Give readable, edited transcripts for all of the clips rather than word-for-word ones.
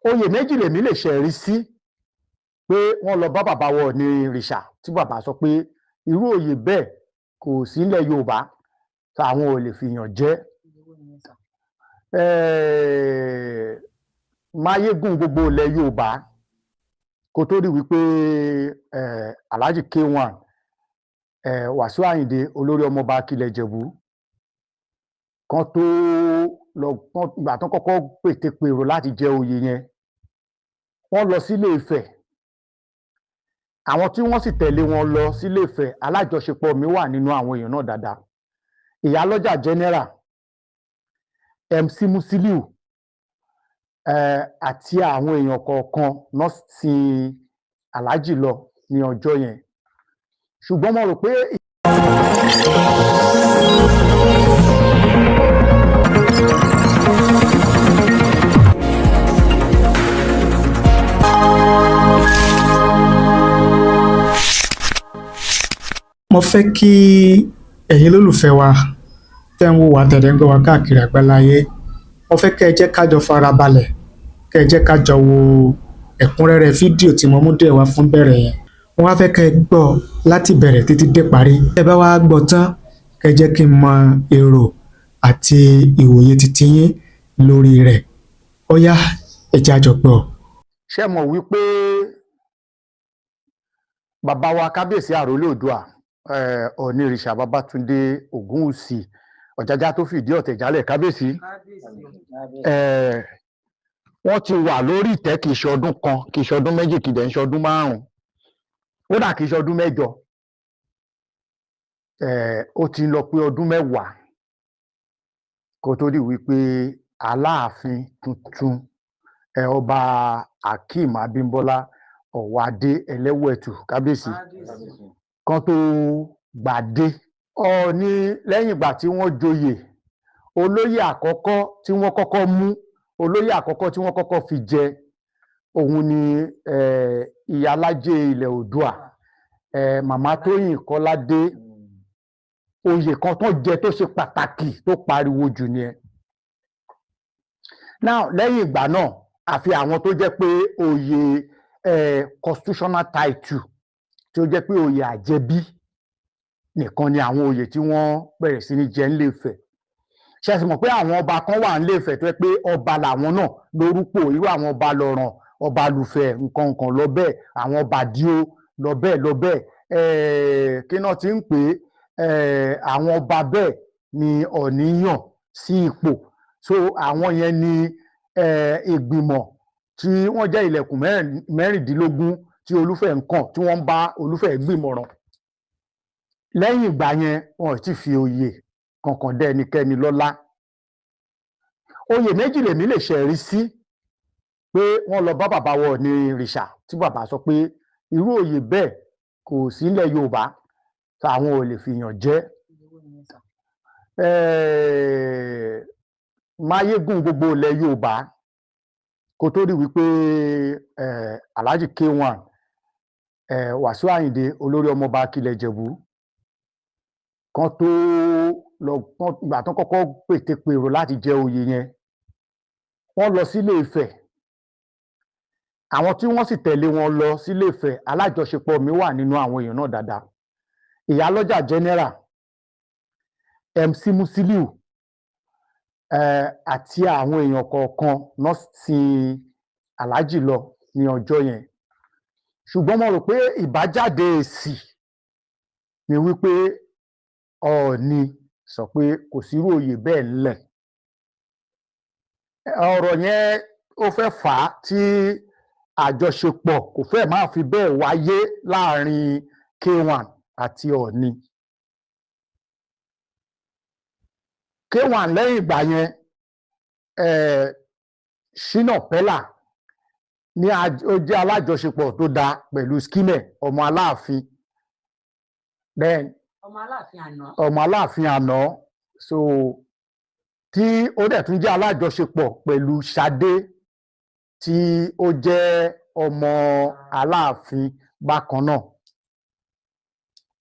Oyè méjì lèmi lè ṣẹ̀rí sí pé wọ́n lọ bá bàbá wọ ní ìrìṣà tí bàbá sọ pé irú oyè bẹ́ẹ̀ kò sí nílẹ̀ Yorùbá, táwọn ò lè fìyàn jẹ. Máyégún gbogbo ilẹ̀ Yorùbá, kó tó rí wípé Alhaji K1, Wàsíù Àyìndé, olórí ọmọọba Akilẹ̀ Ìjẹ̀bú kan, tó lọ ìgbà tó kọ́kọ́ pètèpèrò láti jẹ oyè yẹn, wọ́n lọ sílé Ifẹ̀. Àwọn tí wọ́n sì tẹ̀lé wọn lọ sílé Ifẹ̀, alájọṣepọ̀ mi wà nínú àwọn èèyàn náà dáadáa: Ìyálọ́jà General, MC Musiliu, àti àwọn èèyàn kọ̀ọ̀kan náà sin Alhaji lọ ní ọjọ́ yẹn. Ṣùgbọ́n mo rò pé Mo fẹ́ kí ẹ̀yin lólùfẹ́ wa tẹ́ ń wò wá, tẹ̀lé ń gbọ́ wa káàkiri àgbáláyé, mo fẹ́ kẹ́ ẹ jẹ́ ká jọ farabalẹ̀, kẹ́ ẹ jẹ́ ká jọ wo ẹ̀kúnrẹ́rẹ́ fídíò tí mo mú dé wá fún bẹ̀rẹ̀ yẹn. Mo wá fẹ́ kẹ́ ẹ gbọ́ láti bẹ̀rẹ̀ títí dé parí. Ẹ bá wá gbọ́ tán, kẹ́ ẹ jẹ́ kí n mọ èrò àti ìwòye titi yín lórí rẹ̀. Ó yá, ẹ jẹ́ á jọ gbọ́. Ṣé mọ̀ wípé bàbá wa kábíyèsí àròlé Oòduà, Ọ̀nìrìṣà Babátúndé Ògúnwùsì, Ọ̀jájá tó fìdí ọ̀tẹ̀ jálẹ̀, kábíyèsí, wọ́n ti wà lórí ìtẹ́ kì í ṣe ọdún kan, kì í ṣe ọdún 2, kì í dẹ̀ ń ṣe ọdún 5, kódà kì í ṣe ọdún 8. Ó ti ń lọ pé ọdún 10 kó tó di wípé Aláàfin tuntun, Ọba Akeem Abímbọ́lá Ọ̀wádé Ẹlẹ́wẹ̀tù, kábíyèsí, kan tó gbàdé. Ọọ̀ni, lẹ́yìn ìgbà tí wọ́n joyè, olóyè àkọ́kọ́ tí wọ́n kọ́kọ́ mú, olóyè àkọ́kọ́ tí wọ́n kọ́kọ́ fi jẹ, òun ni Ìyálájé ilẹ̀ Oòduà, Màmá Tóyìn Kọ́ládé. Oyè kan tó jẹ tó ṣe pàtàkì tó pariwo jù nìyẹn. Now, lẹ́yìn ìgbà náà, àfi àwọn tó jẹ́ pé oyè constitutional title, tí ó jẹ́ pé oyè àjẹbí nìkan ni àwọn oyè tí wọ́n bẹ̀rẹ̀ sí ní jẹ ńlé Ifẹ̀. Ṣe sì mọ̀ pé àwọn ọba kan wà ńlé Ifẹ̀ tó jẹ́ pé ọba làwọn náà lórúkọ, irú àwọn ọba lọ́ràn, ọba lùfẹ̀, nǹkan nǹkan lọ bẹ́ẹ̀, àwọn ọba díò lọ bẹ́ẹ̀ lọ bẹ́ẹ̀, kí náà ti ń pè é, àwọn ọba bẹ́ẹ̀ ni Ọ̀ọ̀ni yàn sí ipò. So àwọn yẹn ni ìgbìmọ̀ tí wọ́n jẹ́ ilẹ̀kùn 16 tí Olúfẹ̀ ń kàn, tí wọ́n ń bá Olúfẹ̀ gbìmọ̀ràn. Lẹ́yìn ìgbà yẹn, wọn ò tí fi oyè kankan dá ẹnikẹ́ni lọ́lá. Oyè méjì lèmi lè ṣẹ̀rí sí pé wọ́n lọ bá bàbá wọ ní ìrìṣà tí bàbá sọ pé irú oyè bẹ́ẹ̀ kò sí nílẹ̀ Yorùbá, táwọn ò lè fìyàn jẹ. Máyégún gbogbo ilẹ̀ Yorùbá, kó tó rí wípé Alhaji K1, Wàsíù Àyìndé, olórí ọmọọba Akilẹ̀ Ìjẹ̀bú kan, tó lọ ìgbà tó kọ́kọ́ pètèpèrò láti jẹ oyè yẹn, wọ́n lọ sílé Ifẹ̀. Àwọn tí wọ́n sì tẹ̀lé wọn lọ sílé Ifẹ̀, alájọṣepọ̀ mi wà nínú àwọn èèyàn náà dáadáa: Ìyálọ́jà General, MC Musiliu, àti àwọn èèyàn kọ̀ọ̀kan náà sin Alhaji lọ ní ọjọ́ yẹn. Ṣùgbọ́n mo rò pé ìbájáde èsì ni wípé Ọọ̀ni sọ pé kò sírú oyè bẹ́ẹ̀ ńlẹ̀. Ọ̀rọ̀ yẹn, ó fẹ́ fà á tí àjọṣepọ̀ kò fẹ́ máa fi bẹ́ẹ̀ wáyé láàrin K1 àti Ọọ̀ni. K1, lẹ́yìn ìgbà yẹn, Shina Peller ní ó jẹ́ alájọṣepọ̀ tó dáa pẹ̀lú Skimeh, ọmọ Aláàfin, then ọmọ Aláàfin àná. Ọmọ Aláàfin àná. So tí ó dẹ̀ tún jẹ́ alájọṣepọ̀ pẹ̀lú Ṣadé, tí ó jẹ́ ọmọ Aláàfin bákan náà.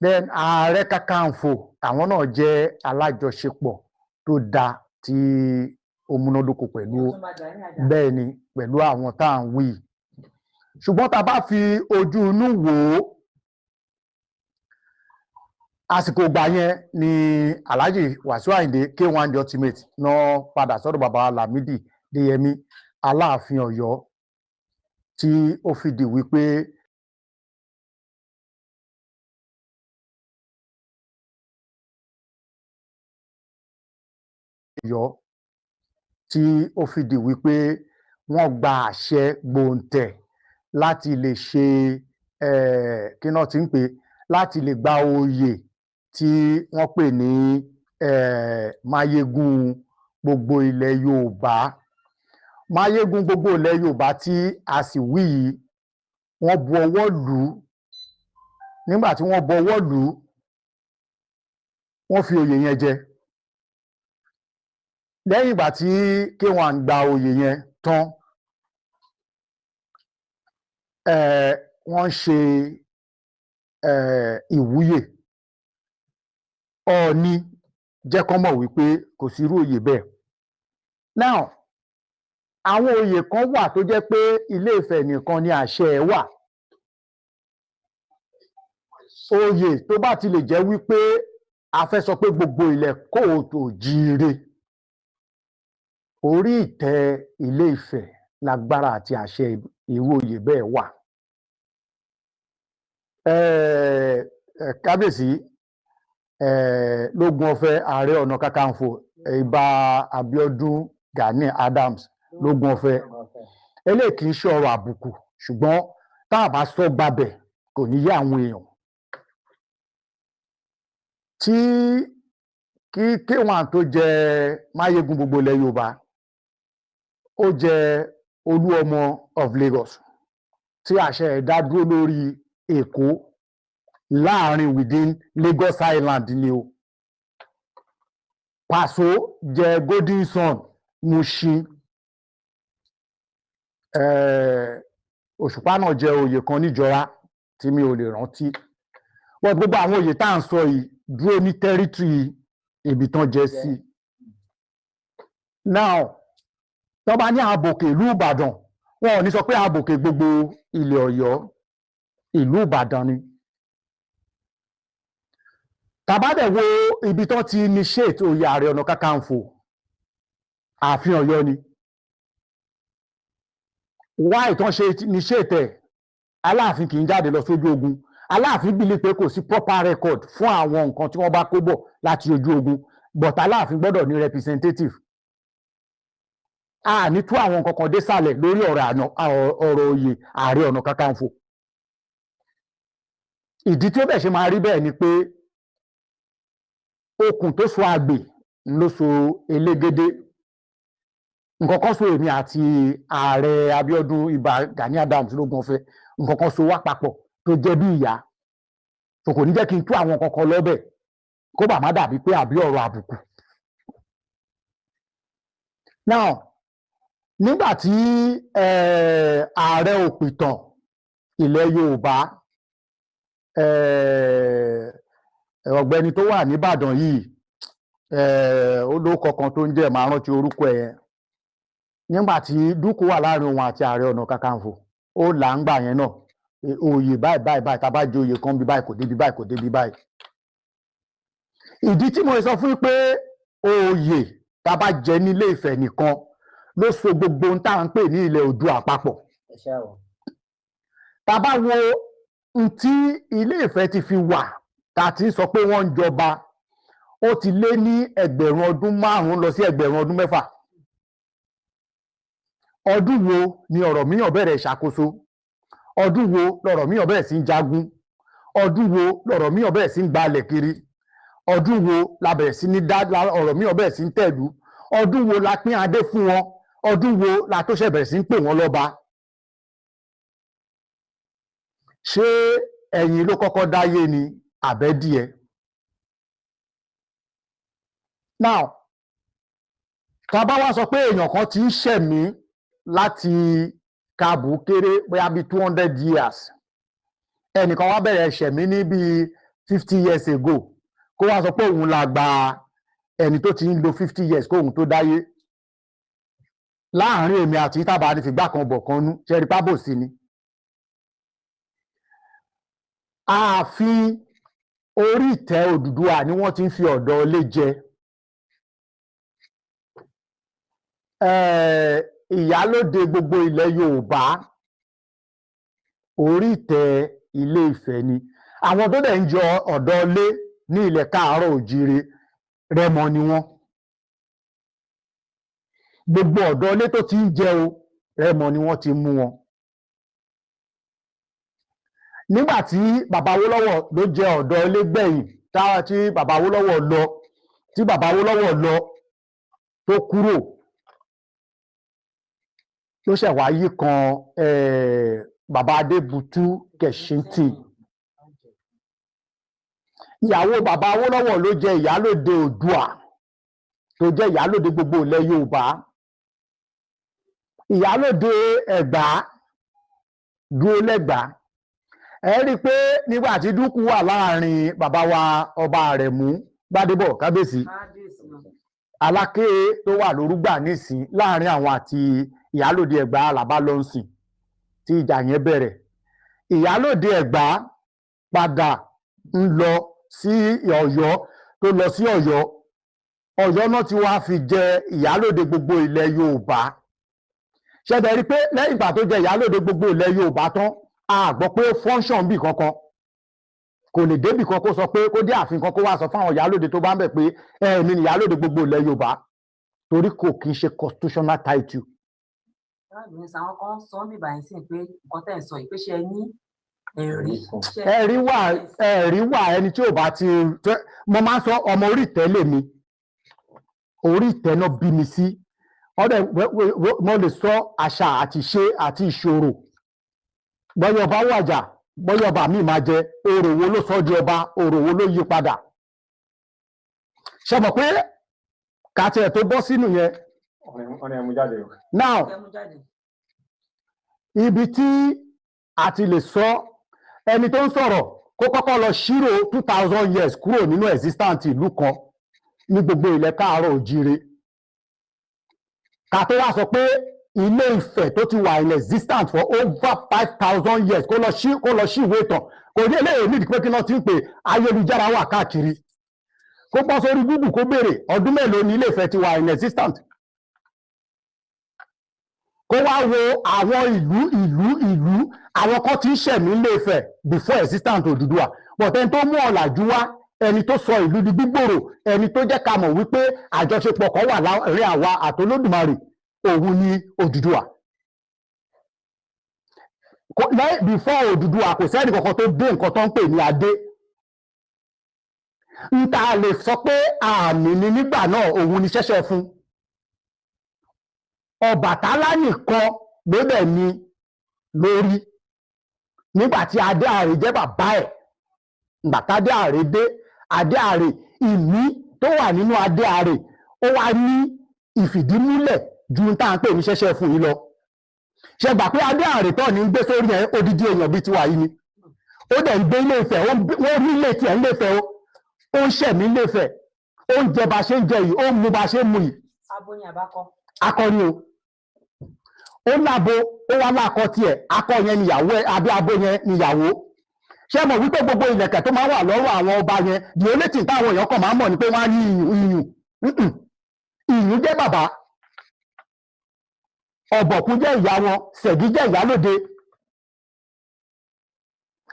Then Ààrẹ Kakanfò, àwọn náà jẹ́ alájọṣepọ̀ tó dáa tí Ó múnádóko pẹ̀lú, bẹ́ẹ̀ ni, pẹ̀lú àwọn tá à ń wí yìí. Ṣùgbọ́n tá a bá fi ojú inú wò ó, àsìkò ìgbà yẹn ni Alhaji Wasiu Ayinde K1 The Ultimate náà padà sọ́dọ̀ bàbá Lamidi Adéyẹmí, Aláàfin Ọ̀yọ́, tí ó fi di wípé Ọ̀yọ́, tí ó fi di wípé wọ́n gba àṣẹ gbòǹtẹ̀ láti lè ṣe kí náà ti ń pè, láti lè gba oyè tí wọ́n pè ní Máyégún gbogbo ilẹ̀ Yorùbá. Máyégún gbogbo ilẹ̀ Yorùbá tí a sì wí yìí, wọ́n bu ọwọ́ lù ú. Nígbà tí wọ́n bu ọwọ́ lù ú, wọ́n fi oyè yẹn jẹ. Lẹ́yìn ìgbà tí K1 gba oyè yẹn tán, wọ́n ń ṣe ìwúyè. Ọọ̀ni jẹ́ kán mọ̀ wípé kò sí irú oyè bẹ́ẹ̀. Now, àwọn oyè kan wà tó jẹ́ pé Ilé Ifẹ̀ nìkan ni àṣẹ ẹ̀ wà. Oyè tó bá ti lè jẹ́ wípé a fẹ́ sọ pé gbogbo ilẹ̀ kóòtù òjíire, orí ìtẹ́ Ilé Ifẹ̀ lágbára àti àṣẹ irú oyè bẹ́ẹ̀ wà. Kábíyèsí Lógun Ọ̀fẹ́, Ààrẹ Ọ̀nà Kakanfò, Ìbà Abíọ́dún Gani Adams Lógun Ọ̀fẹ́, eléyìí kì í ṣe ọ̀rọ̀ àbùkù, ṣùgbọ́n tá a bá sọ gbabẹ̀, kò ní yé àwọn èèyàn. Tí kí K1 tó jẹ Máyégún gbogbo ilẹ̀ Yorùbá, ó jẹ Olúọmọ of Lagos, tí àṣẹ ẹ̀ dá dúró lórí Èkó láàrin, within Lagos Island ni o. Pàṣọ jẹ Golden Sun Mushin. Òṣùpá náà jẹ oyè kan níjọra tí mi ò lè rántí. Wọ́n gbogbo àwọn oyè tá à ń sọ yìí dúró ní territory ibi tán jẹ sí. Now, tó bá ní àbòkè ìlú Ìbàdàn, wọn ò ní sọ pé àbòkè gbogbo ilẹ̀ Ọ̀yọ́, ìlú Ìbàdàn ni. Tá bá dẹ̀ wo ibi tán ti initiate oyè Ààrẹ Ọ̀nà Kakanfò, ààfin Ọ̀yọ́ ni. Why tán ṣe initiate ẹ̀? Aláàfin kì í jáde lọ sójú ogun. Aláàfin believe pé kò sí proper record fún àwọn nǹkan tí wọ́n bá kó bọ̀ láti ojú ogun, but Aláàfin gbọ́dọ̀ ní representative. A ní tú àwọn nǹkan kan désàlẹ̀ lórí ọ̀rọ̀ oyè Ààrẹ Ọ̀nà Kakanfò. Ìdí tí ó bẹ̀ ṣe máa rí bẹ́ẹ̀ ni pé okùn tó so àgbè ló so elégédé. Nǹkan kan so èmi àti Ààrẹ Abíọ́dún Ìbà Gani Adams Lógun Ọ̀fẹ́, nǹkan kan so wá papọ̀ tó jẹ́ bí ìyá so. Kò ní jẹ́ kí n tú àwọn nǹkan kan lọ́bẹ̀ kó bà má dàbí pé àbí ọ̀rọ̀ àbùkù. Now, nígbà tí ààrẹ òpìtàn ilẹ̀ Yorùbá, ọ̀gbẹ́ni tó wà nìbàdàn yìí, ó lóko kan tó ń jẹ́, màá rántí orúkọ ẹ̀, nígbà tí dúkù wà láàrin òun àti Ààrẹ Ọ̀nà Kakanfò, ó là ń gbà yẹn náà, oyè báyìí báyìí báyìí, tá a bá jẹ oyè kan bí báyìí, kò débi báyìí, kò débi báyìí. Ìdí tí mo sọ fún yín pé oyè tá a bá jẹ nílé Ifẹ̀ nìkan ló so gbogbo ohun tá à ń pè ní ilẹ̀ Oòduà àpapọ̀. Ẹ ṣé o. Tá a bá wo ohun tí Ilé Ifẹ̀ ti fi wà, tá a ti ń sọ pé wọ́n ń jọba, ó ti lé ní 5,000 ọdún lọ sí 6,000 ọdún. Ọdún wo ni Ọ̀rànmíyàn bẹ̀rẹ̀ ìṣàkóso? Ọdún wo lọ̀rànmíyàn bẹ̀rẹ̀ sí ń jagun? Ọdún wo lọ̀rànmíyàn bẹ̀rẹ̀ sí ń gbalẹ̀ kiri? Ọdún wo la bẹ̀rẹ̀ sí ní dá Ọ̀rànmíyàn bẹ̀rẹ̀ sí ń tẹ̀lú? Ọdún wo la pín adé fún wọn? Ọdún wo la tó ṣẹ̀ bẹ̀rẹ̀ sí ń pè wọ́n lọ́ba? Ṣé ẹ̀yin ló kọ́kọ́ dáyé ni àbẹ́díẹ? Now, tá a bá wá sọ pé èèyàn kan ti ń ṣẹ̀mí láti káàbù kéré, bóyá bíi 200 years, ẹnìkan wá bẹ̀rẹ̀ ṣẹ̀mí ní bíi 50 years ago, kó wá sọ pé òun la gba ẹni tó ti ń lo 50 years kóun tó dáyé. Láàárín èmi àti tábà ní fìgbà kan bọ̀ kan nú ṣe rí pábòsí ni. Ààfin orí ìtẹ́ Odùduwà ni wọ́n ti ń fi ọ̀dọ́ ilé jẹ. Ìyálóde gbogbo ilẹ̀ Yorùbá, orí ìtẹ́ Ilé Ifẹ̀ ni. Àwọn tó dẹ̀ ń jọ ọ̀dọ́ ilé ní ilẹ̀ káàárọ̀ òjíire, Rẹ́mọ ni wọ́n. Gbogbo ọ̀dọ́ ilé tó ti ń jẹ o, Rẹ́mọ ni wọ́n ti mú wọn. Nígbà tí bàbá Awólọ́wọ̀ ló jẹ ọ̀dọ́ ilé gbẹ̀yìn, tí bàbá Awólọ́wọ̀ lọ, tí bàbá Awólọ́wọ̀ lọ tó kúrò, ló ṣẹ̀ wá yí kan bàbá Adébútú Kẹ̀ṣíntì. Ìyàwó bàbá Awólọ́wọ̀ ló jẹ ìyálóde Oòduà, tó jẹ́ ìyálóde gbogbo ilẹ̀ Yorùbá. Ìyálóde Ẹ̀gbá dúró lẹ́gbàá. Ẹ rí i pé nígbà tí dúkù wà láàrin bàbá wa ọba Àrẹ̀mú Gbádébọ̀ kábíyèsí Aláké tó wà lórúgbà nísìn, láàrin àwọn àti ìyálóde Ẹ̀gbá Àlàbá lọ́nsìn tí ìjà yẹn bẹ̀rẹ̀. Ìyálóde Ẹ̀gbá padà ń lọ sí Ọ̀yọ́, tó lọ sí Ọ̀yọ́, Ọ̀yọ́ náà ti wá fi jẹ ìyálóde gbogbo ilẹ̀ Yorùbá. Ṣẹ̀dẹ̀ rí i pé lẹ́yìn ìgbà tó jẹ ìyálóde gbogbo ilẹ̀ Yorùbá tán, a gbọ́ pé function bì kankan, kò lè débì kan kó sọ pé kó dé ààfin kan kó wá sọ fáwọn ìyálóde tó bá ń bẹ̀ pé ẹ̀ẹ̀mí ni ìyálóde gbogbo ilẹ̀ Yorùbá, torí kò kì í ṣe constitutional title. Àwọn kan sọ ń bìbà yín sí pé nǹkan tẹ́ ẹ̀ sọ yìí, pé ṣe ẹ ní ẹ̀rí? Ẹ̀rí wà, ẹ̀rí wà. Ẹni tí ò bá ti, mo máa ń sọ, ọmọ orí ìtẹ́ lèmi, orí ìtẹ́ náà bí mi sí. Ọdẹ mo lè sọ àṣà àti ìṣe àti ìṣòro. Bọ́yọ̀ ọba wàjà, bọ́yọ̀ ọba mi máa jẹ, orò wo ló sọ di ọba? Orò wo ló yí padà? Ṣe mọ̀ pé kàtí ẹ̀ tó bọ́ sínú yẹn? Ọ̀nà ẹ̀mú jáde o. Now, ibi tí a ti lè sọ, ẹni tó ń sọ̀rọ̀ kó kọ́kọ́ lọ ṣírò 2000 years kúrò nínú existence ìlú kan ní gbogbo ilẹ̀ káàárọ̀ òjíire, ká tó wá sọ pé Ilé Ifẹ̀ tó ti wà in existence for over 5000 years, kó lọ sí ìwé ìtàn. Kò ní eléyìí nídìí pé kí wọ́n ti ń pè, ayélujára wà káàkiri. Kó bọ́ sórí Google, kó béèrè ọdún mélòó ní Ilé Ifẹ̀ ti wà in existence, kó wá wo àwọn ìlú ìlú ìlú, àwọn kan tí ń ṣẹ̀mí Ilé Ifẹ̀ before existence Odùduwà. But ẹni tó mú ọ̀làjú wá, ẹni tó sọ ìlú di gbígbòrò, ẹni tó jẹ́ ká mọ̀ wípé àjọṣepọ̀ kan wà láàrin àwa àtolódùmarè, òun ni Odùduwà. Before Odùduwà, kò sẹ́ni kankan tó dé nǹkan tó ń pè ní adé. N ta lè sọ pé àmì ni nígbà náà, òun ni ṣẹ́ṣẹ́ fún Ọbàtálá nìkan ló dẹ̀ ní lórí nígbà tí Adé Àrè jẹ́ bàbá ẹ̀. Ìgbà tádé Àrè dé, Adé Àrè, ìmí tó wà nínú Adé Àrè, ó wá ní ìfìdímúlẹ̀ ju tá à ń pè ní ṣẹ́ṣẹ́ fún yìí lọ. Ṣe gbà pé Adé Àrè tó ní ń gbé sórí yẹn, odidi èèyàn bíi tiwa yìí ni. Ó dẹ̀ ń gbé Ilé Ifẹ̀, wọ́n rí ilé tiẹ̀ ń Ilé Ifẹ̀ o, ó ń ṣẹ̀mí Ilé Ifẹ̀, ó ń jẹ bá ṣe ń jẹ yìí, ó ń mu bá ṣe ń mu yìí. Abo ni àbákọ? Akọni o. Ó lábo, ó wá lákọ tiẹ̀. Akọ yẹn níyàwó ẹ, àbí abo yẹn níyàwó. Ṣé mọ̀ wípé gbogbo ìlẹ̀kẹ̀ tó máa ń wà lọ́rùn àwọn ọba yẹn, the only thing táwọn èèyàn kàn máa ń mọ̀ ni pé wọ́n á ní iyùn iyùn. Ìyún jẹ́ bàbá, Ọ̀bọ̀kún jẹ́ ìyá wọn, Ṣẹ̀gí jẹ́ ìyálóde.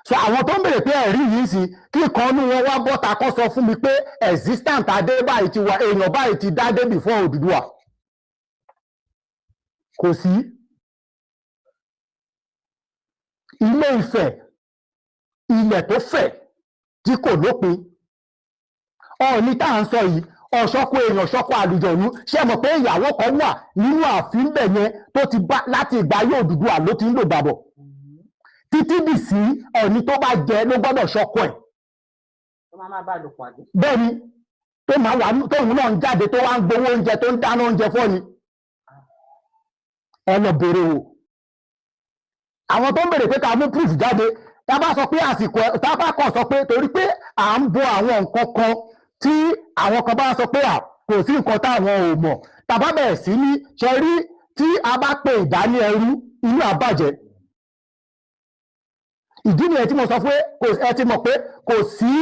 So àwọn tó ń bèrè pé ẹ̀rí yìí sí, kí kan nú wọn wá bọ́ta kó sọ fún mi pé existent adé báyìí ti wà, èèyàn báyìí ti dá dé before Odùduwà. Kò sí. Ilé Ifẹ̀, ilẹ̀ tó fẹ̀ tí kò lópin. Ọ̀ọ́ni tá à ń sọ yìí, ọ̀ṣọ́kọ èèyàn, ṣọ́kọ àlùjọ̀nú. Ṣé mọ̀ pé ìyàwó kan wà nínú ààfin bẹ̀ yẹn tó ti bá láti ìgbà yóò Odùduwà ló ti ń lò gbàbọ̀ títí dì sí? Ọ̀ọ́ni tó bá jẹ ló gbọ́dọ̀ ṣọkọ ẹ̀. Tó máa máa bá lò pàdé. Bẹ́ẹ̀ ni, tó máa wà, tóun náà ń jáde, tó wá ń gbowó oúnjẹ, tó ń dáná oúnjẹ fọ́ni. Ẹ lọ bèrè o. Àwọn tó ń bèrè pé ká mú proof jáde, tá a bá sọ pé àsìkò tá a bá kàn sọ pé torí pé à ń bo àwọn nǹkan kan tí àwọn kan bá sọ pé à kò sí nǹkan táwọn ò mọ̀, tá a bá bẹ̀rẹ̀ sí ní ṣe rí. Tí a bá pe Ìdá ní ẹrú, inú àbàjẹ́. Ìdí nìyẹn tí mo sọ pé kò, ẹ ti mọ̀ pé kò sí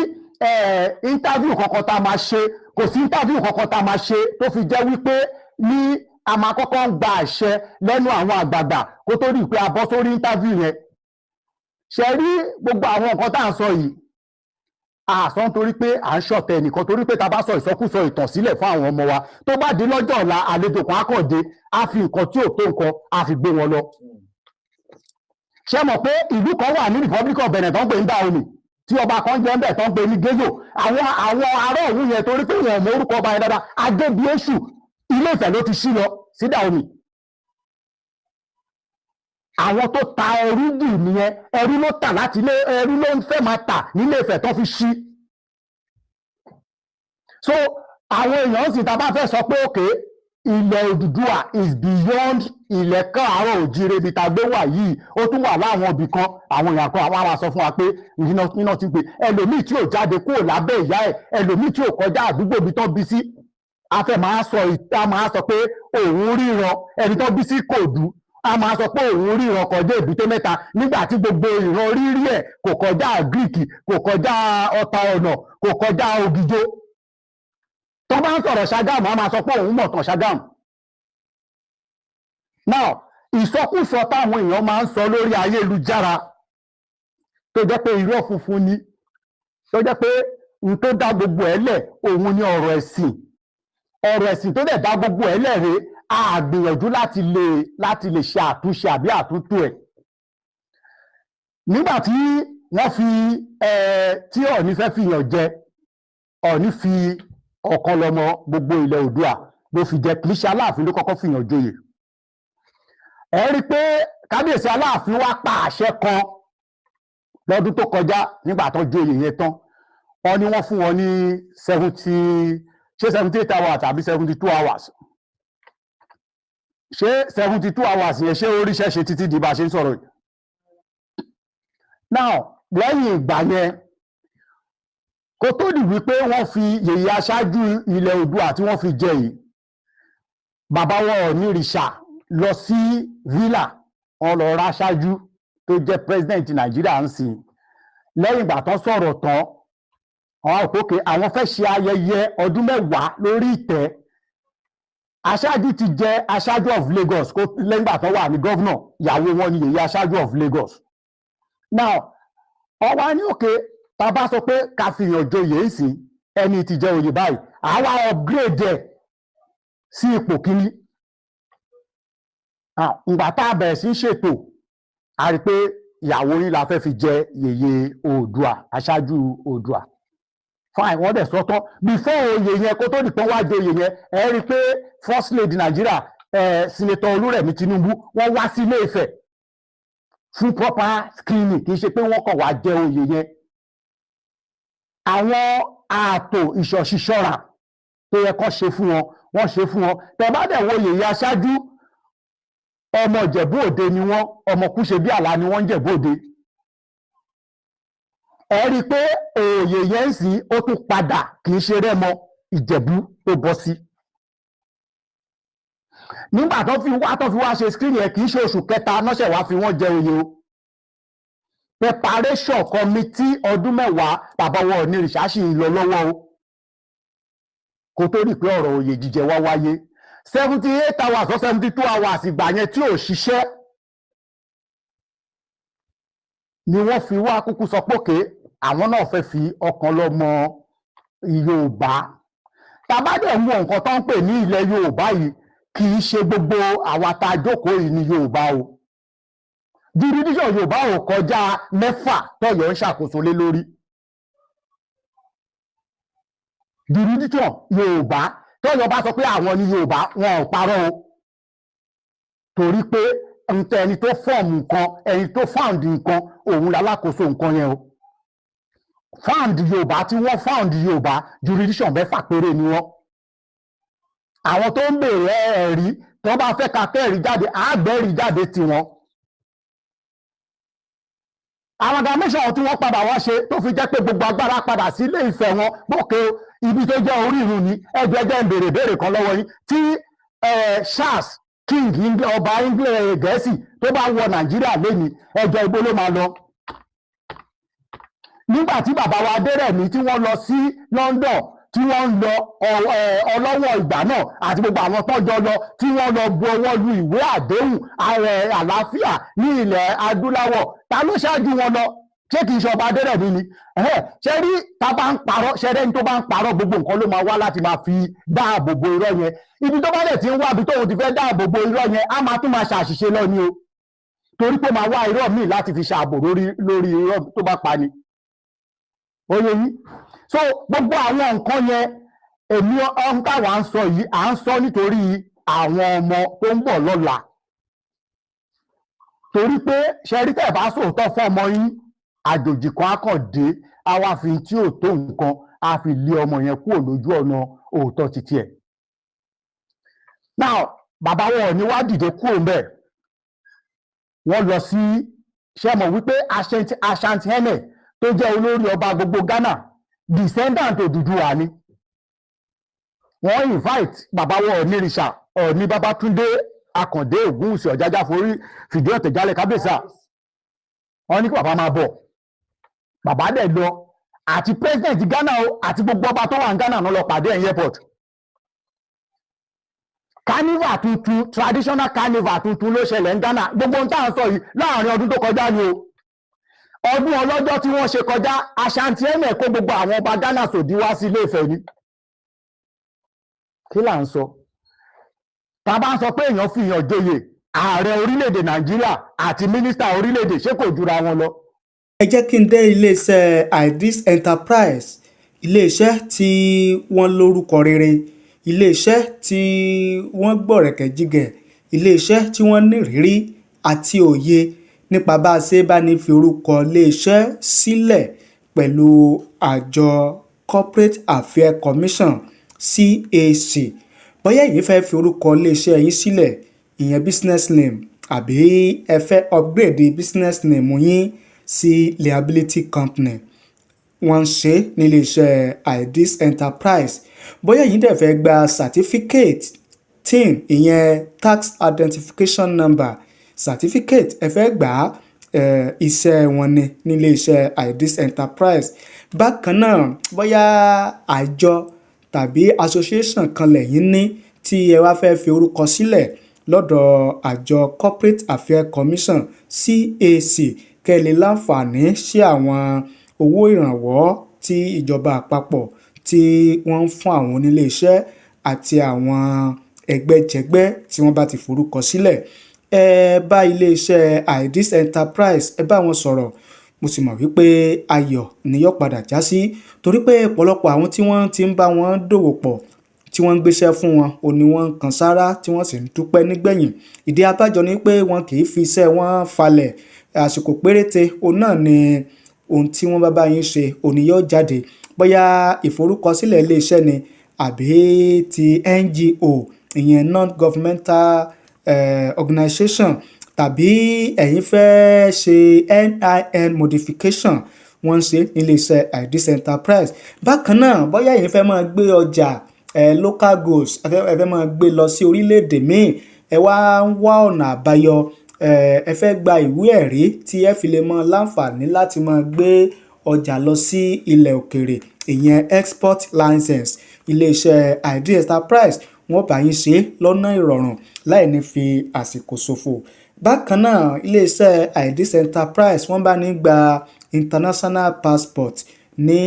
interview kankan tá a máa ṣe, kò sí interview kankan tá a máa ṣe tó fi jẹ́ wípé ní a máa kọ́kọ́ ń gba àṣẹ lẹ́nu àwọn àgbààgbà kó tó rí i pé a bọ́ sórí interview yẹn. Ṣe rí gbogbo àwọn nǹkan tá à ń sọ yìí, àsọ nítorí pé à ń ṣọ̀tẹ̀ nìkan, torí pé ta bá sọ ìsọkúsọ ìtàn sílẹ̀ fún àwọn ọmọ wa, tó bá di lọ́jọ́ ọ̀la, àlejò kan á kàn dé, á fi nǹkan tí ò tó nǹkan, á fi gbé wọn lọ. Ṣé mọ̀ pé ìlú kan wà ní Republic of Benin tó ń pè ní Dahomey, tí ọba kan jẹ́ ń bẹ̀ tó ń pè ní Gezo? Àwọn ará òun yẹn, torí pé wọn ò mọ orúkọ ọba yẹn dáadáa, Adébíyèsù, Ilé Ifẹ̀ ló ti ṣí lọ sí Dahomey. Àwọn tó ta ẹrú jù nìyẹn. Ẹrú ló tà láti ilé, ẹrú ló ń fẹ́ máa tà nílé Ifẹ̀ tó fi ṣí. So àwọn èèyàn sì, ta bá fẹ́ sọ pé òkè ilẹ̀ Odùduwà is beyond ilẹ̀ Káàárọ̀ Òjíire ibi tá a gbé wà yìí, ó tún wà láwọn ibì kan. Àwọn èèyàn kan, àwọn ará sọ fún wa pé iná ti ń pè ẹlòmíì tí ò jáde kúrò lábẹ́ ìyá ẹ̀, ẹlòmíì tí ò kọjá àdúgbò ibi tán bí sí, a fẹ́ máa sọ, a máa sọ pé òun ríran. Ẹni tó bí sí Kòdú, a máa sọ pé òun ríran kọjá Èbúté Mẹ́ta, nígbà tí gbogbo ìran rírí ẹ̀ kò kọjá Greek, kò kọjá Ọ̀tà Ọ̀nà, kò kọjá Ògìjó. Tó bá ń sọ̀rọ̀ Ṣàgámù, a máa sọ pé òun mọ̀ tàn Ṣàgámù. Now, ìsọkúsọ táwọn èèyàn máa ń sọ lórí ayélujára, tó jẹ́ pé irọ́ funfun ni, tó jẹ́ pé n tó dá gbogbo ẹ̀ lẹ̀ òun ni ọ̀rọ̀ ẹ̀sìn. Ọ̀rọ̀ ẹ̀sìn tó dẹ̀ dá gbogbo ẹ̀ lẹ̀ rèé. A gbìyànjú láti lè ṣe àtúnṣe àbí àtúntò ẹ̀. Nígbà tí wọ́n fi ẹ tí Ọọ̀ni fẹ́ fìyàn jẹ, Ọọ̀ni fi ọ̀kan lọ́mọ gbogbo ilẹ̀ Oòduà ló fi jẹ. Kì í ṣe Aláàfin ló kọ́kọ́ fìyàn joyè. Ẹ rí i pé Kábíyèsí Aláàfin wá pa àṣẹ kan lọ́dún tó kọjá. Nígbà tó joyè yẹn tán, wọ́n ní wọ́n fún wọn ní 70, ṣé 78 hours tàbí 72 hours? Ṣé 72 hours yẹn, ṣé ó ríṣẹ́ ṣe títí di bá a ṣe ń sọ̀rọ̀ yìí? Now, lẹ́yìn ìgbà yẹn, kó tó di wípé wọ́n fi yèyé aṣáájú ilẹ̀ Oòduà tí wọ́n fi jẹ yìí, bàbá wọn Ọ̀nìrìṣà lọ sí villa, wọn lọ ra aṣáájú tó jẹ́ president Nàìjíríà ń sìn. Lẹ́yìn ìgbà tán sọ̀rọ̀ tán, àwọn òkè àwọn fẹ́ ṣe ayẹyẹ ọdún 10 lórí ìtẹ́. Aṣáájú ti jẹ aṣáájú of Lagos kó lẹ́yìn ìgbà tán wà ní governor. Ìyàwó wọn ni yèyé aṣáájú of Lagos. Now, ọwọ́ ní òkè tá a bá sọ pé ká fi yàn joyè ń sìn, ẹni tí jẹ oyè báyìí, àwa upgrade ẹ̀ sí ipò kíní. Ìgbà tá a bẹ̀rẹ̀ sí í ṣètò, a rí i pé ìyàwó yín la fẹ́ fi jẹ yèyé Oòduà, aṣáájú Oòduà. Fine, wọ́n dẹ̀ sọ́tọ́ before oyè yẹn, kó tó di pé wá jẹ oyè yẹn. Ẹ rí i pé First Lady Nàìjíríà, Senator Olúrẹ̀mí Tinubu, wọ́n wá sí Ilé Ifẹ̀ fún proper screening. Kì í ṣe pé wọ́n kàn wá jẹ oyè yẹn. Àwọn ààtò ìṣọ̀ṣìṣọ́ra tó yẹ kó ṣe fún wọn, wọ́n ṣe fún wọn. Tẹ́ bá dẹ̀ wo yèyé aṣáájú, ọmọ Ìjẹ̀bú Òde ni wọ́n, ọmọ kúṣe bí àlá ni wọ́n ń Jẹ̀bú Òde. Ẹ rí i pé òòyè yẹn ń sìn, ó tún padà, kì í ṣe Rẹ́mọ, Ìjẹ̀bú tó bọ́ sí. Nígbà tó fi wá ṣe screen yẹn, kì í ṣe oṣù kẹta náṣẹ̀ wá fi wọ́n jẹ oyè o. Preparation committee ọdún 10 bàbá wọn Ọ̀nìrìṣà sì ń lọ lọ́wọ́ o, kó tó rí pé ọ̀rọ̀ oyè jíjẹ wá wáyé. 78 hours or 72 hours ìgbà yẹn tí ò ṣiṣẹ́ ni wọ́n fi wá kúkú sọ pé òkè àwọn náà fẹ́ fi ọkàn lọ́mọ Yorùbá. Tàbá dẹ̀ mú nǹkan tó ń pè ní ilẹ̀ Yorùbá yìí, kì í ṣe gbogbo àwa tá a jókòó yìí ní Yorùbá o. Jurisdiction Yorùbá ò kọjá mẹ́fà tọ́yọ̀ ń ṣàkóso lé lórí. Jurisdiction Yorùbá, tọ́yọ̀ bá sọ pé àwọn ní Yorùbá, wọn ò parọ́ o, torí pé ntẹ ẹni tó form nǹkan, ẹni tó found nǹkan, òun lálákòóso nǹkan yẹn o. Found Yorùbá tí wọ́n found Yorùbá, jurisdiction mẹ́fà péré ni wọ́n. Àwọn tó ń béèrè ẹ̀rí, tó bá fẹ́ ka kẹ́rìí jáde, àgbẹ̀rí jáde tiwọn. Amalgamation tí wọ́n padà wá ṣe, tó fi jẹ́ pé gbogbo agbára padà sí Ilé Ifẹ̀ wọn bókè, ibi tó jẹ́ orírun ni. Ẹjọ́ ẹjẹ́ ń béèrè béèrè kan lọ́wọ́ yín tí Charles King ọba England, Gẹ̀ẹ́sì, tó bá wọ Nàìjíríà lẹ́ni, ẹjọ́ igbó ló máa lọ. Nígbà tí bàbá wa Adérẹ̀mí tí wọ́n lọ sí London, tí wọ́n ń lọ ọlọ́wọ́ ìgbà náà àti gbogbo àwọn tọ́jọ́ lọ, tí wọ́n lọ bu ọwọ́ lu ìwé àdéhùn ààrẹ àlàáfíà ní ilẹ̀ adúláwọ̀, ta ló ṣáájú wọn lọ? Ṣé kìí ṣe ọba Adérẹ̀mí ni? Ṣé rí, ta bá ń parọ́, ṣe rẹ́ni tó bá ń parọ́, gbogbo nǹkan ló máa wá láti máa fi dáàbò bo irọ́ yẹn. Ibi tó bá dẹ̀ ti ń wá ibi tóun ti fẹ́ dáàbò bo irọ́ yẹn, á máa tún máa ṣàṣìṣe lọ ni o, torí pé ó máa wá irọ́ míì láti fi ṣààbò lórí irọ́ tó bá pa ni. Ó yé yín? So gbogbo àwọn nǹkan yẹn, èmi, ohun táwa ń sọ yìí, à ń sọ nítorí àwọn ọmọ tó ń bọ̀ lọ́la, torí pé ṣẹ́rí, tẹ̀ bá sòótọ́ fún ọmọ yín, àjòjì kan á kàn dé, á wá fi tí ò tó nǹkan, á fi lé ọmọ yẹn kúrò lójú ọ̀nà òótọ́ títí ẹ̀. Now, bàbá wọn ò ní wá dìde kúrò ńbẹ̀, wọ́n lọ sí, ṣe mọ̀ wípé Asantehene tó jẹ́ olórí ọba gbogbo Ghana, descendant Odùduwà ni. Wọ́n invite bàbá wọn Ọ̀nìrìṣà, Ọ̀ọ̀ni Babátúndé Akàndé Ògúnwùsì Ọ̀jájá forí fìdí ọ̀tẹ̀ jálẹ̀, kábíyèsí. Wọ́n ní kí bàbá máa bọ̀. Bàbá dẹ̀ lọ, àti president Ghana o, àti gbogbo ọba tó wà ní Ghana náà lọ pàdé ẹ̀ ní airport. Carnival tuntun, traditional carnival tuntun ló ṣẹlẹ̀ ní Ghana. Gbogbo ohun tá à ń sọ yìí, láàrin ọdún tó kọjá ni o, ọdún ọlọ́jọ́ tí wọ́n ṣe kọjá. Asantehene kó gbogbo àwọn ọba Ghana sòdí wá sí Ilé Ifẹ̀ ni. Kí là ń sọ? Tá a bá ń sọ pé èèyàn fi èèyàn joyè ààrẹ orílẹ̀-èdè Nàìjíríà àti mínísítà orílẹ̀-èdè, ṣé kò jura wọn lọ? Ẹ jẹ́ kí n dé iléeṣẹ́ Idris Enterprise, iléeṣẹ́ tí wọ́n lórúkọ rere, iléeṣẹ́ tí wọ́n gbọ̀rẹ̀kẹ̀jigẹ̀, iléeṣẹ́ tí wọ́n nírìírí àti òye nípa bá a ṣe bá ní fi orúkọ iléeṣẹ́ sílẹ̀ pẹ̀lú àjọ Corporate Affairs Commission, CAC. Bóyá ẹ̀yin fẹ́ fi orúkọ iléeṣẹ́ yín sílẹ̀, ìyẹn business name, àbí ẹ fẹ́ upgrade business name yín sí liability company, wọ́n ń ṣe nílé iṣẹ́ Idris Enterprise. Bóyá ẹ̀yin dẹ̀ fẹ́ gba certificate TIN, ìyẹn tax identification number certificate, ẹ fẹ́ gbà á, iṣẹ́ wọn ni nílé iṣẹ́ Idris Enterprise. Bákan náà, bóyá àjọ tàbí association kan lẹ́yìn ní tí ẹ wá fẹ́ fi orúkọ sílẹ̀ lọ́dọ̀ àjọ Corporate Affairs Commission, CAC, kẹ́ ẹ lè láǹfààní sí àwọn owó ìrànwọ́ tí ìjọba àpapọ̀ tí wọ́n ń fún àwọn onílé iṣẹ́ àti àwọn ẹgbẹ́jẹgbẹ́ tí wọ́n bá ti forúkọ sílẹ̀, ẹ bá iléeṣẹ́ Idris Enterprise, ẹ bá wọn sọ̀rọ̀. Mo sì mọ̀ wípé ayọ̀ ni yóò padà já sí, torí pé ọ̀pọ̀lọpọ̀ àwọn tí wọ́n ti ń bá wọn dòwò pọ̀, tí wọ́n ń gbéṣẹ́ fún wọn, ò ní wọ́n ń kan sáárá, tí wọ́n sì ń dúpẹ́ nígbẹ̀yìn. Ìdí abájọ ni pé wọn kì í fi iṣẹ́ wọn falẹ̀. Àsìkò péréte òun náà ni ohun tí wọ́n bá bá yín ṣe òní yóò jáde. Bóyá ìforúkọsílẹ̀ iléeṣẹ́ ni àbí ti NGO, ìyẹn non-governmental organization, tàbí ẹ̀yin fẹ́ ṣe NIN modification, wọ́n ń ṣe nílé iṣẹ́ Idris Enterprise. Bákan náà, bóyá ẹ̀yin fẹ́ máa gbé ọjà local goods, ẹ fẹ́ máa gbé lọ sí orílẹ̀-èdè míì, ẹ wá ń wá ọ̀nà àbáyọ, ẹ fẹ́ gba ìwé ẹ̀rí tí ẹ fi lè mọ láǹfààní láti máa gbé ọjà lọ sí ilẹ̀ òkèèrè, ìyẹn export license, iléeṣẹ́ Idris Enterprise, wọ́n bá yín ṣe lọ́nà ìrọ̀rùn láì ní fi àsìkò ṣòfò. Bákan náà, iléeṣẹ́ Idris Enterprise, wọ́n bá ní gba international passport ní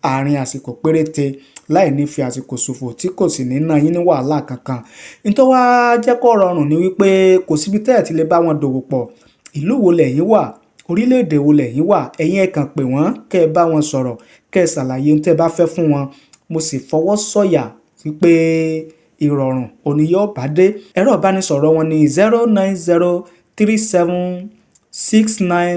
àárín àsìkò péréte láì ní fi àsìkò ṣòfò, tí kò sì ní ná yín ní wàhálà kankan. Nítorí wá jẹ́ kó rọrùn ni wípé kò síbi tẹ́ ẹ̀ ti lè bá wọn dòwò pọ̀. Ìlú wo lẹ̀yin wà? Orílẹ̀-èdè wo lẹ̀yin wà? Ẹ̀yin ẹ kàn pè wọ́n, kẹ́ ẹ bá wọn sọ̀rọ̀, kẹ́ ẹ ṣàlàyé ohun tẹ́ ẹ bá fẹ́ fún wọn. Mo sì fọwọ́ sọ̀yà wípé ìrọ̀rùn òní yóò bá dé. Ẹ̀rọ ìbánisọ̀rọ̀ wọn ní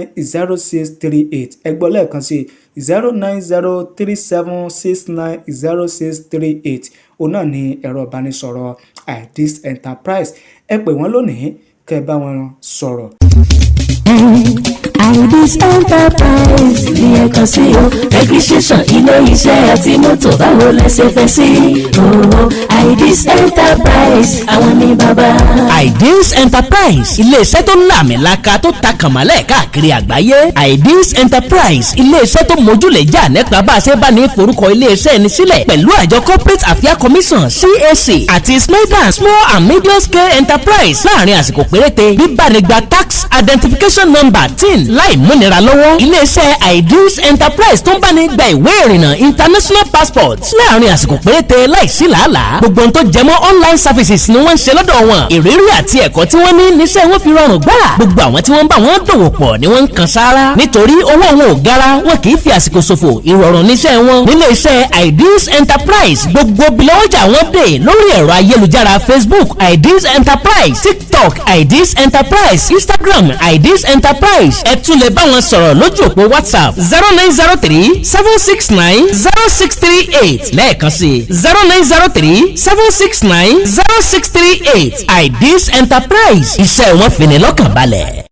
09037690638. Ẹ gbọ́ lẹ́ẹ̀kan sí: 09037690638. Òun náà ni ẹ̀rọ ìbánisọ̀rọ̀ Idris Enterprise. Ẹ pè wọ́n lónìí, kẹ́ ẹ bá wọn sọ̀rọ̀. Ideas Enterprise ní ẹ̀kan sí o. Registration ilé iṣẹ́ àti mọ́tò, báwo lẹ ṣe fẹ́ sí? Owó Ideas Enterprise, àwọn ní bàbá. Ideas Enterprise, iléeṣẹ́ tó làmìlaka, tó ta kànmọ́lẹ̀ káàkiri àgbáyé. Ideas Enterprise, iléeṣẹ́ tó mójúlẹ̀ jà nípa bá a ṣe bá ní forúkọ iléeṣẹ́ ẹni sílẹ̀ pẹ̀lú àjọ Corporate Affairs Commission, CAC, àti SMEDAN, Small and Medium Scale Enterprise, láàrin àsìkò péréte. Bíbánigba tax identification number, TIN, láì múnira lọ́wọ́. Iléeṣẹ́ Ideas Enterprise tó ń bá ní gba ìwé ìrìnnà, international passport, láàrin àsìkò péréte láìsí làálàá. Gbogbo ohun tó jẹmọ́ online services ni wọ́n ń ṣe lọ́dọ̀ wọn. Ìrírí àti ẹ̀kọ́ tí wọ́n ní níṣẹ́ wọn fi rọrùn gbà. Gbogbo àwọn tí wọ́n ń bá wọn dòwò pọ̀ ni wọ́n ń kan sáárá nítorí owó wọn ò gara, wọn kì í fi àsìkò ṣòfò. Ìrọ̀rùn níṣẹ́ wọn nílé iṣẹ́ Ideas Enterprise. Gbogbo bilọ́jà wọn dé lórí ẹ̀rọ ayélujára: Facebook, Ideas Enterprise; TikTok, Ideas Enterprise; Instagram, Ideas Enterprise. Ẹ tún lè bá wọn sọ̀rọ̀ lójú òpó WhatsApp, 09037690638. Lẹ́ẹ̀kan sí, 09037690638. Ideas Enterprise, iṣẹ́ wọn fi ni lọ́kàn balẹ̀.